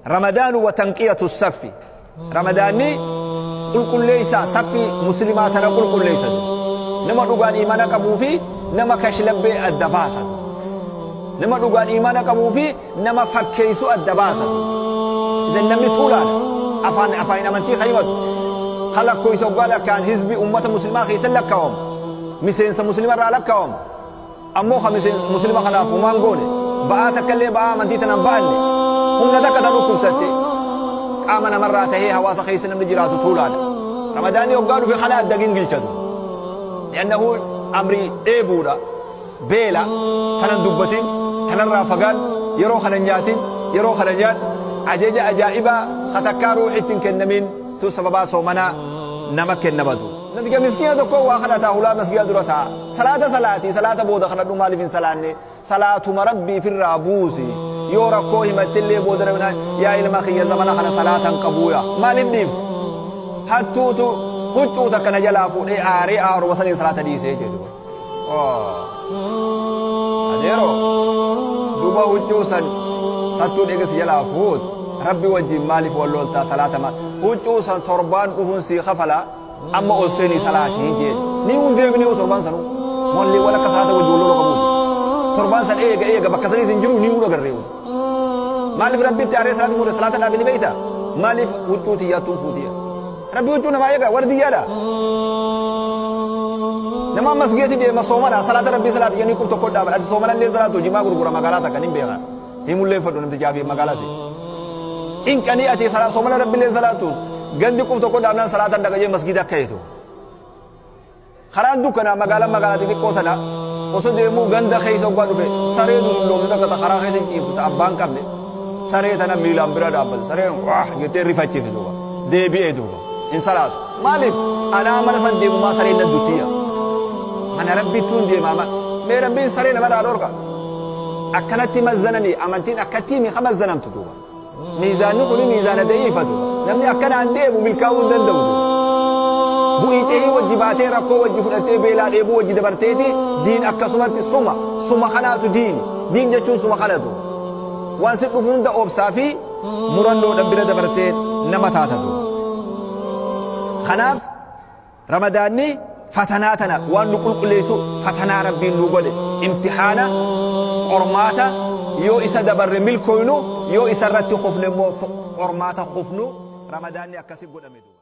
Ramadaanu wa tanqiyatu saffi. Ramadaanni qulqulleeysa saffi muslimaa tana qulqulleeysa. Nama dhugaan imaana qabuu fi nama kashlabbee adda baasa. Nama dhugaan imaana qabuu fi nama fakkeessu adda baasa. Idan namni tuulaadha. Afaan afaan amantii kaymatu. Kalakkoo isa oggaa lakkaan hizbi ummata muslimaa keessa lakkaawamu. Miseensa muslima irraa lakkaawamu. Ammoo ka muslima kanaaf humaan goone. Ba'aa takka illee ba'aa amantii tanaan ba'anne. Humna takka tan dhukkubsatte. Qaama namarraa tahee hawaasa keessa namni jiraatu tuulaadha. Ramadaanni hoggaa dhufe kana adda gingilchatu. Li'annahu amri dheebuudha. Beela tanan dubbatin, tanarraa fagaan, yeroo kana nyaatin, yeroo kana nyaadhu. Ajaja ajaa'ibaa katakkaa ruuxitti hin kennamin tu sababaa soomanaa nama kennamatu. Namticha miskiina tokko waa kadhataa hulaa masgiida dura taa'a. Salaata salaatii salaata booda kadhadhu maaliif hin salaanne? Salaatuma rabbii firraa buusi. Yoo rakkoo himattillee booda yaa ilma kiyya zamana kana salaata hin qabuuya. Maaliif dhiifte? Hattuutu huccuu takka na jalaa fuudhee aaree aaruma saniin salaata dhiisee jedhu. Adeeroo duuba huccuu san hattuun eega si jalaa fuut rabbi wajjin maaliif wal loltaa salaata maal huccuu san torbaan dhufuun sii kafala amma ol seenii salaati hin jeen ni hun deebinee torbaan sanuu wallee wal akka salaata wajjin wal lola qabuuti torbaan san eega eega bakka saniis hin jiru ni hun agarree maaliif rabbitti aaree salaati muude salaata dhaabe ni beeyta maaliif huccuu tiyyaattuun fuutiya rabbi huccuu namaa eega wardiyyaadha nama masgiidatti deema soomana salaata rabbii salaati jennii kun tokko dhaaban ati soomana illee salaatu jimaa gurgura magaalaa takka nin beeka himullee fadhu namticha fi magaalaa si cinqanii ati soomana rabbii illee salaatu gandi kun tokko dhaabnaan salaatan dhagajee masgiida akka eetu karaan dukkanaa magaalaa magaalaa xixiqqoo tana osoo deemuu ganda keessa hoggaa dhufe saree dulloomtu takka ta karaa keessa ciiftu ta abbaan qabne saree tana miilaan bira dhaabbatu sareen waah jettee rifachiifte duuba deebi'ee duuba hin salaatu maaliif anaa mana san deemumaa sareen nan duttiya mana rabbittuun deemaa mee rabbiin saree namarraa dhorka akkanatti mazzananii amantiin akkatti mi mazzanamtu duuba miizaanni kuni miizaana da'iifa duuba namni akkanaan deemu milkaa'uu hin danda'u duuba bu'ii ce'ii wajji baatee rakkoo wajji fudhattee beelaa dheebuu wajji dabarteeti diin akkasumatti suma suma kanaatu diini diin jechuun suma kanatu waan si dhufu hunda obsaa fi murannoodhaan bira dabartee nama taata duuba kanaaf ramadaanni fatanaa tana waan nu qulqulleessu fatanaa rabbiin nu godhe imtihaana qormaata yoo isa dabarre milkooynu yoo isa irratti kufne immoo qormaata kufnu ramadaanni akkasi godhame duuba.